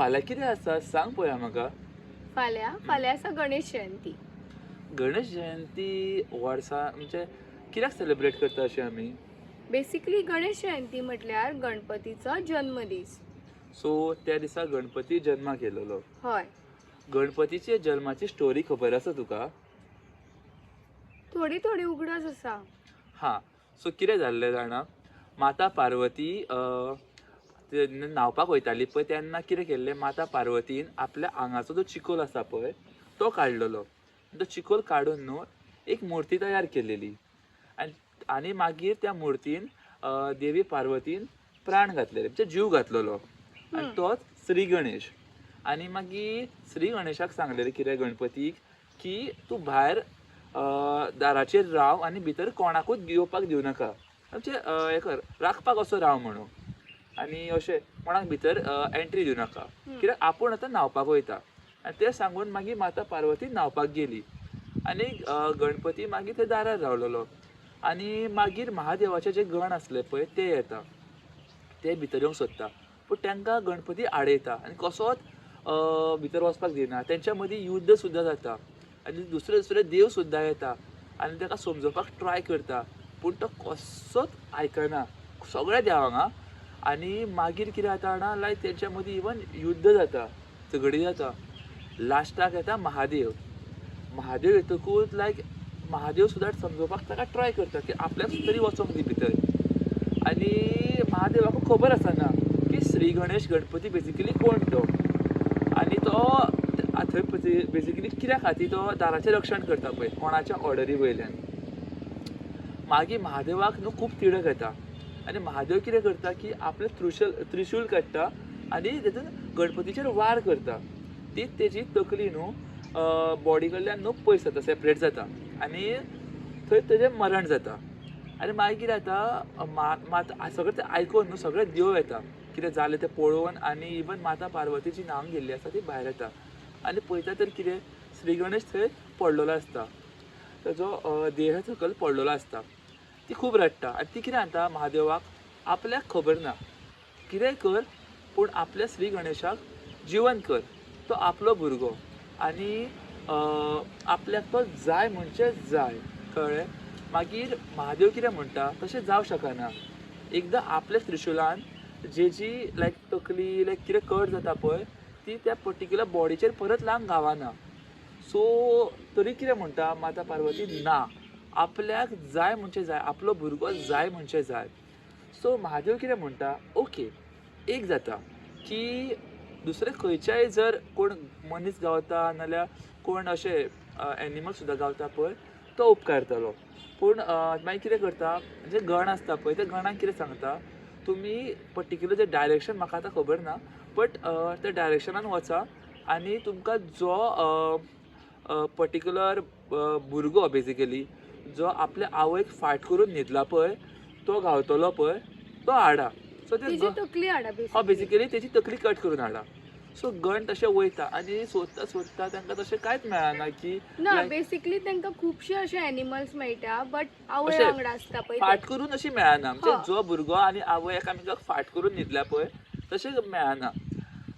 फाल्यां कितें आसा सांग पळोवया म्हाका. फाल्यां फाल्यां आसा गणेश जयंती. गणेश जयंती वर्सा म्हणजे कित्याक सेलिब्रेट करता अशें आमी? बेसिकली गणेश जयंती म्हटल्यार गणपतीचो जन्मदीस. सो त्या दिसा गणपती जल्माक येयलेलो. हय. गणपतीचे जल्माची स्टोरी खबर आसा तुका? थोडी थोडी उगडास आसा. हां, सो कितें जाल्लें जाणा, माता पार्वती ते न्हांवपाक वयताली पळय तेन्ना कितें केल्लें, माता पार्वतीन आपल्या आंगाचो जो चिकोल आसा पळय तो काडलेलो. तो चिकोल काडून न्हू एक मुर्ती तयार केलेली आनी आनी मागीर त्या मुर्तीन देवी पार्वतीन प्राण घातलेले, म्हणजे जीव घातलेलो आनी तोच श्री गणेश. आनी मागीर श्री गणेशाक सांगलेलें कितें गणपतीक की तूं भायर दाराचेर राव आनी भितर कोणाकूच येवपाक दिवं नाका, म्हणजे हें कर, राखपाक असो राव म्हणून, आनी अशें कोणाक भितर एंट्री दिवं नाका, कित्याक आपूण आतां न्हांवपाक वयता. आनी तें सांगून मागीर माता पार्वती न्हांवपाक गेली आनी गणपती मागीर थंय दारार रावलेलो. आनी मागीर महादेवाचे जे गण आसले पळय ते येता, ते भितर येवंक सोदता, पूण तांकां गणपती आडयता आनी कसोच भितर वचपाक दिना. तेंच्या मदीं युद्ध सुद्दां जाता आनी दुसरे दुसरे देव सुद्दां येता आनी ताका समजोवपाक ट्राय करता, पूण तो कसोच आयकना सगळ्या देवांक. आं, आनी मागीर कितें जाता जाणा, लायक तेंच्या मदीं इवन युद्ध जाता, झगडी जाता. लास्टाक येता महादेव. महादेव येतकूच लायक महादेव सुद्दां समजोवपाक ताका ट्राय करता की आपल्याक तरी वचोंक दी भितर. आनी महादेवाक खबर आसना की श्री गणेश गणपती बेजिकली कोण तो, आनी तो थंय बेजिकली कित्या खातीर तो दाराचें रक्षण करता पळय, कोणाच्या ऑर्डरी वयल्यान. मागीर महादेवाक न्हू खूब तिडक येता आनी महादेव कितें करता की आपलें त्रिशूल काडटा आनी तेतून गणपतीचेर वार करता. ती तेजी तकली न्हू बॉडी कडल्यान न्हू पयस जाता, सेपरेट जाता आनी थंय तेजें मरण जाता. आनी मागीर कितें जाता, माता सगळें तें आयकून न्हू सगळे देव येता कितें जालें तें पळोवन, आनी इवन माता पार्वती जी न्हांवंक गेल्ली आसा ती भायर येता आनी पळयता तर कितें, श्री गणेश थंय पडलेलो आसता, ताजो देह सकयल पडलेलो आसता. ती खूब रडटा आनी ती कितें सांगता महादेवाक, आपल्याक खबर ना कितेंय कर, पूण आपल्या श्री गणेशाक जिवन कर, तो आपलो भुरगो आनी आपल्याक तो जाय म्हणजे जाय, कळ्ळें. मागीर महादेव कितें म्हणटा, तशें जावं शकना, एकदां आपल्या त्रिशुलान जेजी लायक तकली लायक कितें कट जाता पळय ती त्या पर्टिक्युलर बॉडीचेर परत लावंक गावना. सो तरी कितें म्हणटा माता पार्वती, ना, आपल्याक जाय म्हणजे जाय, आपलो भुरगो जाय म्हणजे जाय. सो महादेव कितें म्हणटा, ओके एक जाता की दुसरे खंयच्याय जर कोण मनीस गावता नाल्यार कोण अशें एनिमल सुद्दां गावता पळय तो उपकारतलो, पूण मागीर कितें करता, जे गण आसता पळय त्या गणाक कितें सांगता, तुमी पर्टिक्युलर जे डायरेक्शन म्हाका आतां खबर ना, बट त्या डायरेक्शनान वचा आनी तुमकां जो पर्टिक्युलर भुरगो बेजिकली जो आपल्या आवयक फाट करून न्हिदला पळय तो गावतलो पळय तो हाडा. सो ते तकली हाडा, हय बेजिकली तेजी तकली कट करून हाडा. सो गण तशें वयता आनी सोदता सोदता तांकां तशें कांयच मेळना की ना, बेसिकली तांकां खुबशे अशे एनिमल्स मेळटा बट आवय वांगडा आसता पळय फाट करून अशी मेळना, म्हणजे जो भुरगो आनी आवय एकामेकाक फाट करून न्हिदल्या पळय तशें मेळना.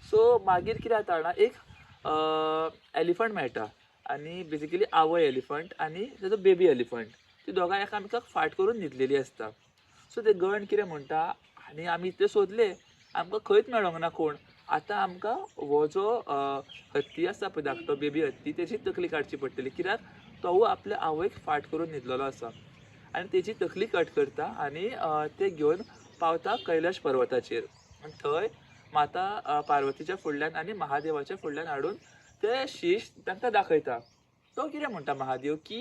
सो मागीर कितें जाता जाणा, एक एलिफंट मेळटा आनी बेजिकली आवय एलिफंट आनी ताजो बेबी एलिफंट, ती दोगांय एकामेकाक फाट करून न्हिदलेली आसता. सो ते गण कितें म्हणटा, आनी आमी इतले सोदले आमकां खंयच मेळोंक ना कोण, आतां आमकां हो जो हत्ती आसा पळय धाकटो बेबी हत्ती तेजी तकली काडची पडटली, कित्याक तोवूय आपल्या आवयक फाट करून न्हिदलेलो आसा. आनी तेजी तकली कट करता आनी ते घेवन पावता कैलाश पर्वताचेर आनी थंय माता पार्वतीच्या फुडल्यान आनी महादेवाच्या फुडल्यान हाडून ते शीश तांकां दाखयता. तो कितें म्हणटा महादेव की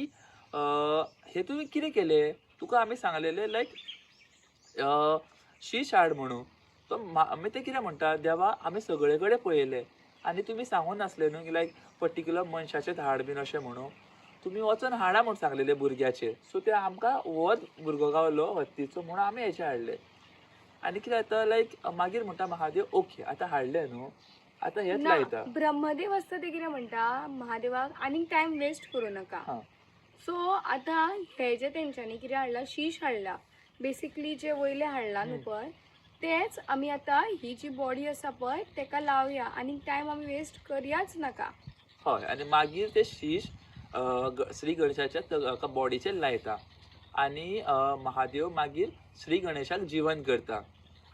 हें तुवें कितें केलें, तुका आमी सांगलेलें लायक शीश हाड म्हणून. तो मागीर ते कितें म्हणटा, देवा आमी सगळे कडेन पळयलें आनी तुमी सांगून नासले न्हू की लायक पर्टिक्युलर मनशाचें हाड बीन अशें म्हणून, तुमी वचोन हाडा म्हूण सांगलेलें भुरग्याचेर. सो ते आमकां होच भुरगो गावलो हत्तीचो म्हणून आमी हेचें हाडलें. आनी कितें जाता लायक मागीर म्हणटा महादेव ओके आतां हाडलें न्हू, आतां हेंच लायता. ब्रह्मदेव आसता ते कितें म्हणटा महादेवाक आनीक टायम वेस्ट करूं नाका. सो आतां हे जे तेंच्यांनी कितें हाडलां, शीश हाडला, बेसिकली जे वयले हाडला न्हू पळय तेच आमी आतां ही जी बॉडी आसा पळय तेका लावया आनी टायम आमी वेस्ट करयाच नाका. हय, आनी मागीर ते शीश श्री गणेशाच्या बॉडीचेर लायता आनी महादेव मागीर श्री गणेशाक जिवन करता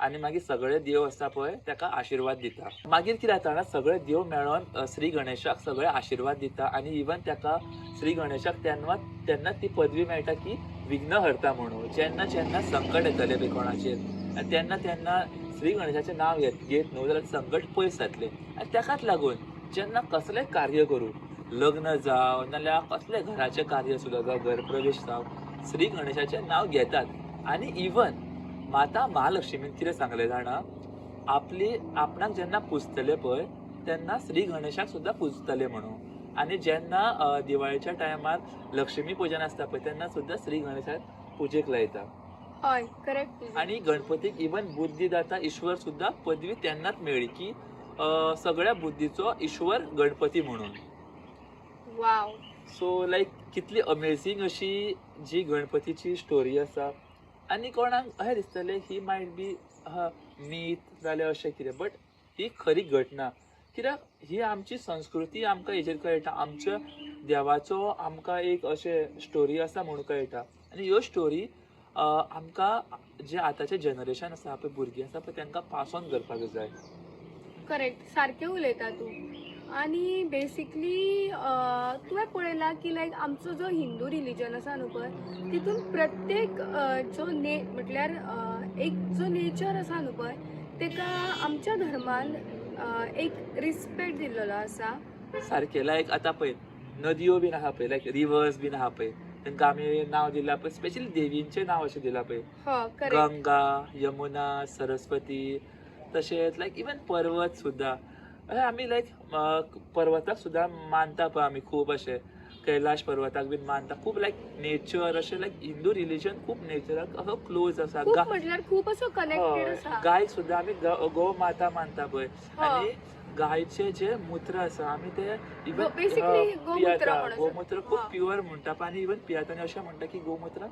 आनी मागीर सगळे देव आसता पळय ताका आशिर्वाद दिता. मागीर कितें जाता जाणा, सगळे देव मेळोन श्री गणेशाक सगळे आशिर्वाद दिता आनी इवन ताका श्री गणेशाक तेन्ना तेन्ना ती पदवी मेळटा की विघ्नहर्ता म्हणून. जेन्ना जेन्ना संकट येतलें पळय कोणाचेर आनी तेन्ना तेन्ना श्री गणेशाचें नांव घेत न्हू जाल्यार संकट पयस जातलें. आनी ताकाच लागून जेन्ना कसलें कार्य करूं, लग्न जावं नाल्यार कसलें घराचें कार्य सुद्दां जावं, घरप्रवेश जावं, श्री गणेशाचें नांव घेतात. आनी इवन माता महालक्ष्मीन कितें सांगलें जाणा, आपली आपणाक जेन्ना पुजतले पळय तेन्ना श्री गणेशाक सुद्दां पुजतले म्हणून. आनी जेन्ना दिवाळीच्या टायमार लक्ष्मी पुजन आसता पळय तेन्ना सुद्दां श्री गणेशाक पुजेक लायता. हय, करेक्ट. आनी गणपतीक इवन बुद्धिदाता ईश्वर सुद्दां पदवी तेन्नाच मेळ्ळी की सगळ्या बुद्धीचो ईश्वर गणपती म्हणून. वाव. सो लायक कितली अमेझींग अशी जी गणपतीची स्टोरी आसा. आनी कोणाक अशें दिसतलें ही मायट बी मीथ जाल्यार अशें कितें, बट ही खरी घटना. कित्याक ही आमची संस्कृती आमकां हेजेर कळटा, आमच्या देवाचो आमकां एक अशें स्टोरी आसा म्हणून कळटा. आनी ह्यो स्टोरी आमकां जे आतांचें जनरेशन आसा पळय, भुरगीं आसा पळय, तांकां पास ऑन करपाक जाय. करेक्ट, सारकें उलयता तूं. आनी बेसिकली तुवें पळयलां की लायक आमचो जो हिंदू रिलीजन आसा न्हू पळय तितून प्रत्येक जो म्हटल्यार एक जो नेचर आसा न्हू पळय तेका आमच्या धर्मान एक रिस्पेक्ट दिल्लेलो आसा. सारकें. लायक आतां पळय नदयो बीन आहा पळय, लायक रिवर्स बीन आहा पळय, तांकां आमी नांव दिलां पळय, स्पेशली देवींचें नांव अशें दिलां पळय, हय, करेक्ट. गंगा, यमुना, सरस्वती, तशेंच लायक इवन पर्वत सुद्दां अशें आमी लायक पर्वताक सुद्दां मानता पळय आमी खूब, अशें कैलाश पर्वताक बीन मानता खूब. लायक नेचर अशें लायक हिंदू रिलीजन खूब नेचराक असो क्लोज आसा. खूब म्हटल्यार खूब असो कनेक्टेड आसा. गायक सुद्दां आमी गो माता मानता पळय, आनी गायचे जे मूत्र आसा आमी ते इवन बेसिकली गोमूत्र पियेता. गोमूत्र खूब प्युअर म्हणटा आनी इवन पियेता आनी अशें म्हणटा की गोमूत्र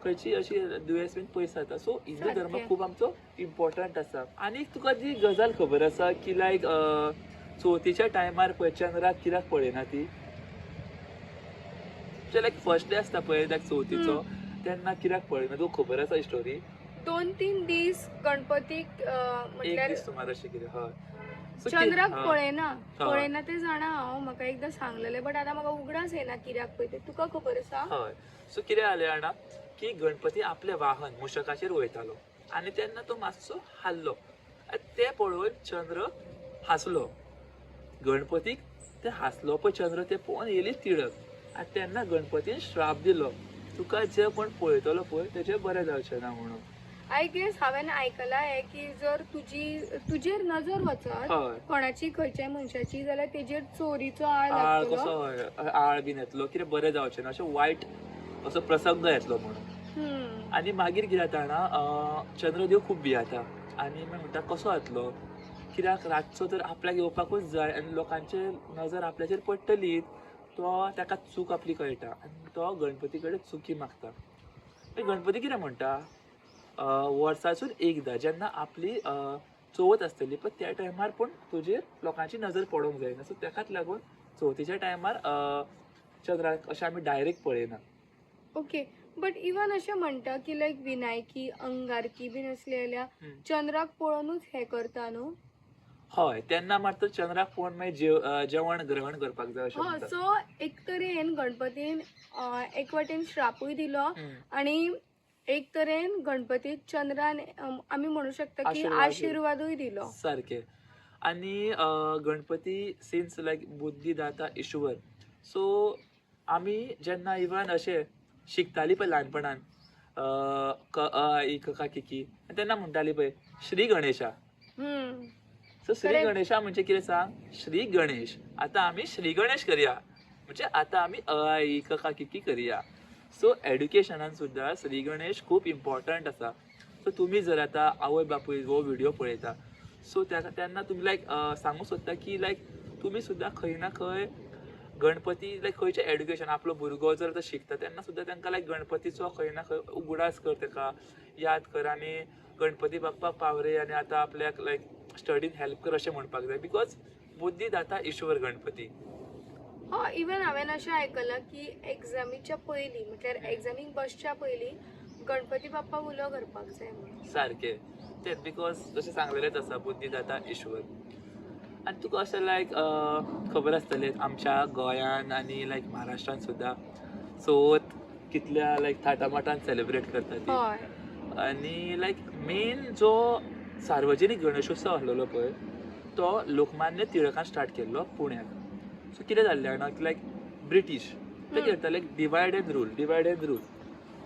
खंयची अशी दुयेंस बीन पयस जाता. सो हिंदू धर्म खूब आमचो इम्पॉर्टंट आसा. आनी तुका जी गजाल खबर आसा की लायक चवथीच्या टायमार पळय चंद्राक कित्याक पळयना ती, लायक फर्स्ट डे आसता पळय लायक चवथीचो तेन्ना कित्याक पळयना, तुका खबर आसा स्टोरी? 2-3 दीस गणपतीक एक दीस सुमार अशें कितें. हय, चंद्राक पळयना पळयना ते जाणा हांव, म्हाका एकदां सांगलेलें, बट आतां म्हाका उगडास येना कित्याक पळय तें, तुका खबर आसा? हय. सो कितें जालें जाणा की गणपती आपलें वाहन मुशकाचेर वयतालो आनी तेन्ना तो मातसो हाल्लो आनी तें पळोवन चंद्र हांसलो. गणपतीक ते हांसलो पळय चंद्र, ते पळोवन येयली तिडक आनी तेन्ना गणपतीन श्राप दिलो, तुका जे कोण पळयतलो पळय तेजें बरें जावचें ना म्हणून. I guess हांवें आयकलां हें की जर तुजेर नजर वचत कोणाची खंयच्याय मनशाची जाल्यार तेजेर चोरीचो आळ लागतलो, कसो आळ बीन येतलो, कितें बरें जावचें ना, अशें वायट असो प्रसंग येतलो म्हणून. आनी मागीर कितें जाता जाणा, चंद्रदेव खूब भियेता आनी मागीर म्हणटा कसो जातलो, कित्याक रातचो तर आपल्याक येवपाकूच जाय आनी लोकांचे नजर आपल्याचेर पडटली. तो ताका चूक आपली कळटा आनी तो गणपती कडेन चुकी मागता. गणपती कितें म्हणटा, वर्सासून एकदां जेन्ना आपली चवथ आसतली पळय त्या टायमार पूण तुजेर लोकांची नजर पडोंक जायना. सो ताकाच लागून चवथीच्या टायमार चंद्राक अशें आमी डायरेक्ट पळयना. ओके, बट इवन अशें म्हणटा की लायक विनायकी अंगारकी बीन आसली जाल्यार चंद्राक पळोवनूच हें करता न्हू? हय, तेन्ना मात्र चंद्राक पळोवन मागीर जेवण ग्रहण करपाक जाय अशें म्हणटात. सो एक तरेन गणपतीन एक वाटेन श्रापूय दिलो आनी एक तरेन गणपतीक चंद्रान आमी म्हणू शकता की आशिर्वादूय दिलो. सारकें. आनी गणपती सिन्स लायक बुद्धिदाता ईश्वर, सो आमी जेन्ना इवन अशें शिकताली पळय ल्हानपणान क अ इ ख का की, तेन्ना म्हणटाली पळय श्री गणेशा. सो श्री गणेशा म्हणजे कितें सांग, श्री गणेश. आतां आमी श्री गणेश करया, म्हणजे आतां आमी अ आ इ ख का की करया. सो एड्युकेशनान सुद्दां श्री गणेश खूब इम्पॉर्टंट आसा. सो तुमी जर आतां आवय बापूय हो व्हिडियो पळयता, सो तेन्ना तुमी लायक सांगूंक सोदता की लायक तुमी सुद्दां खंय ना खंय गणपती लायक खंयचें एड्युकेशन आपलो भुरगो जर आतां शिकता तेन्ना सुद्दां तांकां लायक गणपतीचो खंय ना खंय उगडास कर, ताका याद कर आनी गणपती बाप्पा पावरे आनी आतां आपल्याक लायक स्टडीन हेल्प कर अशें म्हणपाक जाय, because बुद्धी दाता ईश्वर गणपती. हय, इवन हांवें अशें आयकलां की एग्जामीच्या पयलीं, म्हटल्यार एग्जामीक बसच्या पयलीं गणपती बाप्पा उलो करपाक जाय म्हणून. सारकें तेंच, because जशें सांगलेलेंच आसा बुद्धी दाता ईश्वर. आनी तुका अशें लायक खबर आसतलें आमच्या गोंयान आनी लायक महाराष्ट्रान सुद्दां चवथ कितल्या लायक थाटामाटान सेलिब्रेट करता ती. आनी लायक मेन जो सार्वजनीक गणेशोत्सव आसलेलो पळय तो लोकमान्य टिळकान स्टार्ट केल्लो पुण्याक. सो कितें जाल्लें जाणा, लायक ब्रिटीश ते कितें करताले, divide and rule, divide and rule.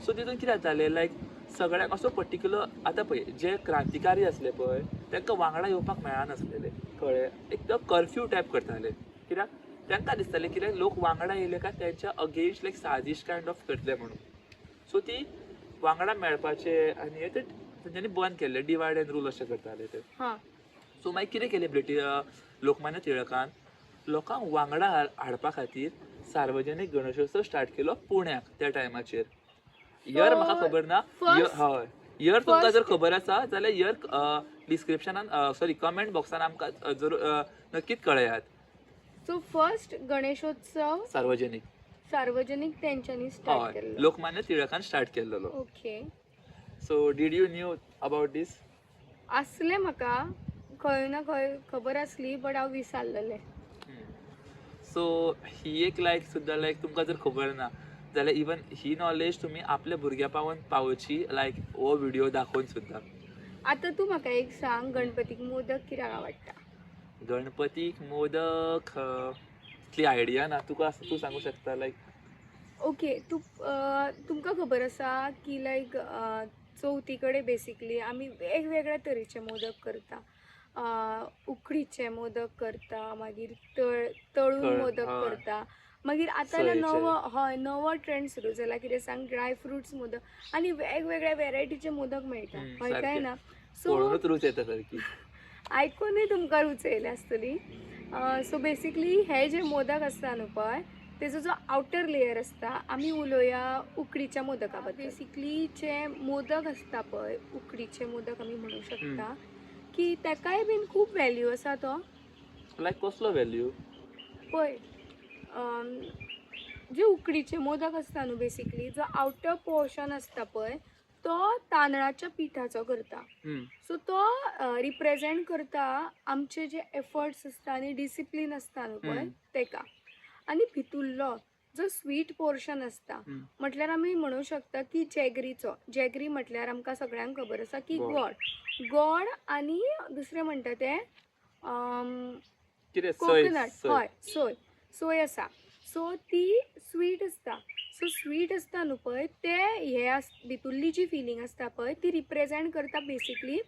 So तितून कितें जातालें, लायक सगळ्यांक असो पर्टिक्युलर, आतां पळय जे क्रांतिकारी आसले पळय तांकां वांगडा येवपाक मेळनासलेलें, कळ्ळें, एक तो कर्फ्यू टायप करताले, कित्याक तांकां दिसतालें कित्याक लोक वांगडा येयले काय तेंच्या अगेन्स्ट लायक साजीश कायंड ऑफ करतले म्हणून. सो ती वांगडा मेळपाचे आनी हे ते तेंच्यांनी बंद केल्ले, डिवायड एंड रूल अशें करताले ते. सो मागीर कितें केलें ब्रिटीश लोकमान्य टिळकान, लोकांक वांगडा हाडपा खातीर सार्वजनीक गणेशोत्सव स्टार्ट केलो पुण्याक त्या टायमाचेर. इयर म्हाका खबर ना, हय इयर तुमकां जर खबर आसा जाल्यार इयर डिस्क्रिप्शनान, सॉरी कमेंट बॉक्सान आमकां जरूर नक्कीच कळयात. सो फर्स्ट गणेशोत्सव सार्वजनीक सार्वजनीक तेंच्यांनी स्टार्ट केल्लो, लोकमान्य टिळकान स्टार्ट केल्लो. Okay. So did you knew about this? आसलें म्हाका खंय ना खंय खबर आसली, बट हांव विसरलेलें. सो ही एक लायक सुद्दां लायक तुमकां जर खबर ना जाल्यार इवन he knowledge तुमी आपल्या भुरग्या पावन पावोवची, लायक हो व्हिडिओ दाखोवन सुद्दां. आतां तूं म्हाका एक सांग, गणपतीक मोदक कित्याक आवडटा? गणपतीक मोदक इतली आयडिया ना, तुका तूं सांगू शकता लायक? ओके, तूं तुमकां खबर आसा की लायक चवथी कडेन बेसिकली आमी वेगवेगळ्या तरेचे मोदक करता. उकडीचे मोदक करता, मागीर तळून मोदक करता, मागीर आतां नवो, हय नवो ट्रेंड सुरू जाला कितें सांग, ड्राय फ्रुट्स मोदक आनी वेगवेगळ्या वेरायटीचे मोदक मेळटा, हय काय ना? सो रूच येता सारकी, आयकुनूय तुमकां रूच येयल्या आसतली. सो बेसिकली हे जे मोदक आसता न्हू पळय, तेजो जो आवटर लेयर आसता, आमी उलोवया उकडीच्या मोदका बद्दल. बेसिकली जे मोदक आसता पळय, उकडीचे मोदक आमी म्हणू शकता की तेकाय बीन खूब व्हॅल्यू आसा. तो लायक कसलो व्हॅल्यू? पळय जे उकडीचे मोदक आसता न्हू, बेसिकली जो आवटर पोर्शन आसता पळय तो तांदळाच्या पिठाचो करता. सो तो रिप्रेजेंट करता आमचे जे एफर्ट्स आसता आनी डिसिप्लीन आसता न्हू पळय तेका. आनी भितुल्लो जो स्वीट पोर्शन आसता, म्हटल्यार आमी म्हणू शकता की जेगरीचो, जेगरी म्हटल्यार आमकां सगळ्यांक खबर आसा की गोड, गोड आनी दुसरें म्हणटा तें कोकोनट, हय सोय, सोय आसा. सो ती स्वीट आसता. सो स्वीट आसता न्हू पळय ते हे भितुल्ली जी फिलींग आसता पळय ती रिप्रेजेंट करता बेसिकली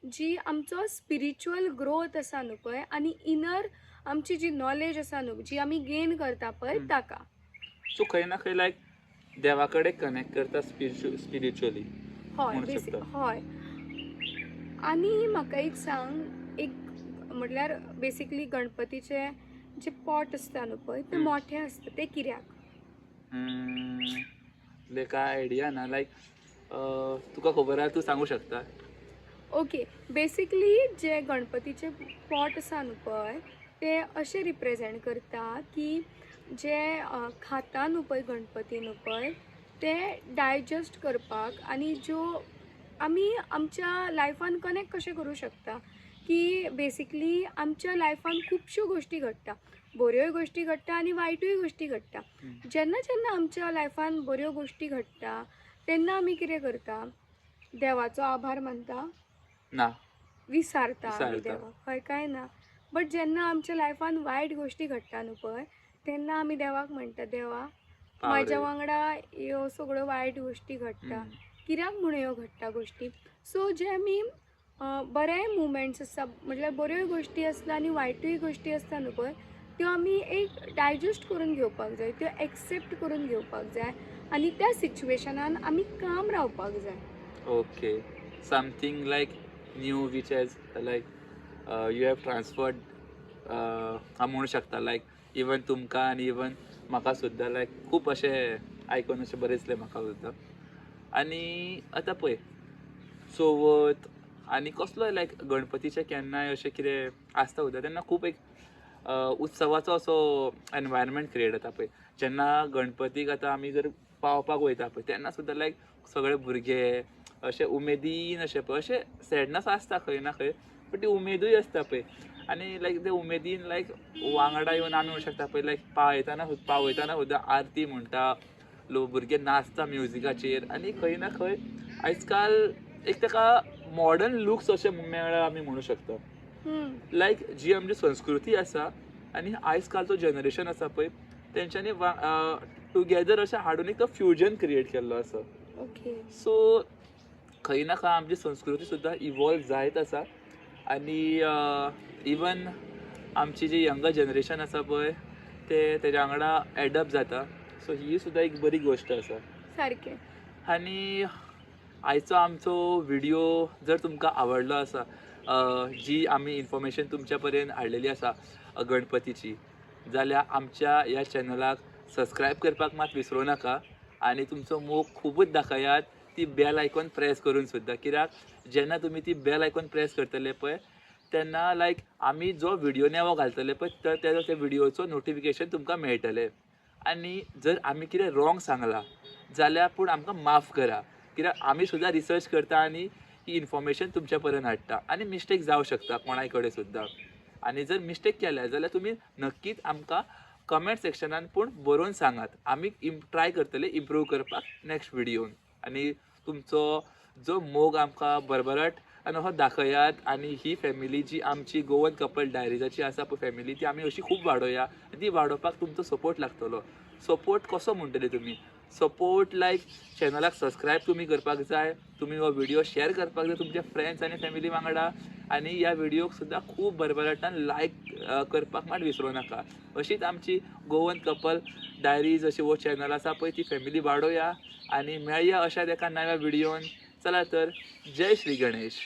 जी आमचो स्पिरिच्युअल ग्रोथ आसा न्हू पळय आनी इनर आमची जी नॉलेज आसा न्हू जी आमी गेन करता पळय ताका. सो खंय ना खंय लायक देवा कडेन कनेक्ट करता स्पिरिच्युअली. हय हय. आनी म्हाका एक सांग, एक म्हटल्यार बेसिकली गणपतीचे जे पॉट आसता न्हू पळय ते मोठे आसता, ते कित्याक? काय आयडिया ना, लायक तुका खबर आसा तूं सांगू शकता. ओके, बेसिकली जे गणपतीचे पॉट आसा न्हू पळय ते अशें रिप्रेजेंट करता की जे खाता न्हू पळय गणपती न्हू पळय ते डायजस्ट करपाक आनी ज्यो आमी आमच्या लायफान कनेक्ट कशें करूं शकता की बेसिकली आमच्या लायफान खुबश्यो गोश्टी घडटा, बऱ्योय गोश्टी घडटा आनी वायटूय गोश्टी घडटा. जेन्ना जेन्ना आमच्या लायफान बऱ्यो गोश्टी घडटा तेन्ना आमी कितें करता, देवाचो आभार मानता ना, विसारता आमी देवाक, हय काय ना? बट जेन्ना आमच्या लायफान वायट गोश्टी घडटा न्हू पळय तेन्ना आमी देवाक म्हणटा, देवा म्हाज्या वांगडा ह्यो सगळ्यो वायट गोश्टी घडटा, कित्याक म्हूण ह्यो घडटा गोश्टी? सो जे आमी बरे मुवमेंट्स आसता, म्हटल्यार बऱ्योय गोश्टी आसता आनी वायटूय गोश्टी आसता न्हू पळय, त्यो आमी एक डायजस्ट करून घेवपाक जाय, त्यो एक्सेप्ट करून घेवपाक जाय आनी त्या सिच्युएशनान आमी काम रावपाक जाय. Okay, something like new which has like you have transferred हांव म्हणू शकता, लायक इवन तुमकां आनी इवन म्हाका सुद्दां लायक खूब अशें आयकून अशें बरें दिसलें म्हाका सुद्दां. आनी आतां पळय चवथ आनी कसलोय लायक गणपतीचें केन्नाय अशें कितें आसता सुद्दां तेन्ना खूब एक उत्सवाचो असो एनवायरमेंट क्रिएट जाता पळय. जेन्ना गणपतीक आतां आमी जर पावपाक वयता पळय तेन्ना सुद्दां लायक सगळे भुरगे अशे उमेदीन अशे पळय, अशे सॅडनस आसता खंय ना खंय, बट ती उमेदूय आसता पळय. आनी लायक ते उमेदीन लायक वांगडा येवन आमी म्हणूंक शकता पळय, लायक पावयतना पावयतना सुद्दां आरती म्हणटा, लोक भुरगे नाचता म्युजिकाचेर. आनी खंय ना खंय आयज काल एक ताका मॉडर्न लुक्स अशें मेळ्ळा आमी म्हणू शकता. लायक जी आमची संस्कृती आसा आनी आयज कालचो जनरेशन आसा पळय तेंच्यांनी टुगेदर अशें हाडून एक तो फ्युजन क्रिएट केल्लो आसा. सो खंय ना खंय आमची संस्कृती सुद्दां इवॉल्व जायत आसा. आनी इवन आमची जी यंगर जनरेशन आसा पळय ते तेज्या वांगडा एडप्ट जाता. सो ही सुद्दां एक बरी गोश्ट आसा. सारकें. आनी आयचो आमचो व्हिडियो जर तुमकां आवडलो आसा, जी आमी इन्फॉर्मेशन तुमच्या पर्यंत हाडलेली आसा गणपतीची, जाल्यार आमच्या ह्या चॅनलाक सबस्क्रायब करपाक मात विसरूं नाका. आनी तुमचो मोग खुबूच दाखयात ती बेल आयकॉन प्रेस करून सुद्दां, कित्याक जेन्ना तुमी ती बेल आयकॉन प्रेस करतले पळय तेन्ना लायक आमी जो व्हिडियो नवो घालतले पळय त्या व्हिडियोचो नोटिफिकेशन तुमकां मेळटलें. आनी जर आमी कितें रॉंग सांगलां जाल्यार पूण आमकां माफ करा, कित्याक आमी सुद्दां रिसर्च करता आनी ही इन्फॉर्मेशन तुमच्या पर्यंत हाडटा. आनी मिस्टेक जावं शकता कोणाय कडेन सुद्दां. आनी जर मिस्टेक केल्या जाल्यार तुमी नक्कीच आमकां कमेंट सेक्शनान पूण बरोवन सांगात, आमी ट्राय करतले इम्प्रूव करपाक नेक्स्ट व्हिडियोन. आनी तुमचो जो मोग आमकां भरभराट आनी असो दाखयात. आनी ही फॅमिली जी आमची गोवन कपल डायरीजाची आसा पळय फॅमिली, ती आमी अशी खूब वाडोवया. ती वाडोवपाक तुमचो सपोर्ट लागतलो. सपोर्ट कसो म्हणटले तुमी? सपोर्ट लायक चॅनलाक सबस्क्रायब तुमी करपाक जाय, तुमी हो व्हिडियो शेअर करपाक जाय तुमच्या फ्रेंड्स आनी फॅमिली वांगडा. आनी ह्या व्हिडियोक सुद्दां खूब भरभराटान लायक करपाक मात विसरूं नाका. अशीच आमची गोवन कपल डायरीज अशी हो चॅनल आसा पळय ती फॅमिली वाडोवया आनी मेळया अशाच एका नव्या व्हिडियोन. चला तर, जय श्री गणेश.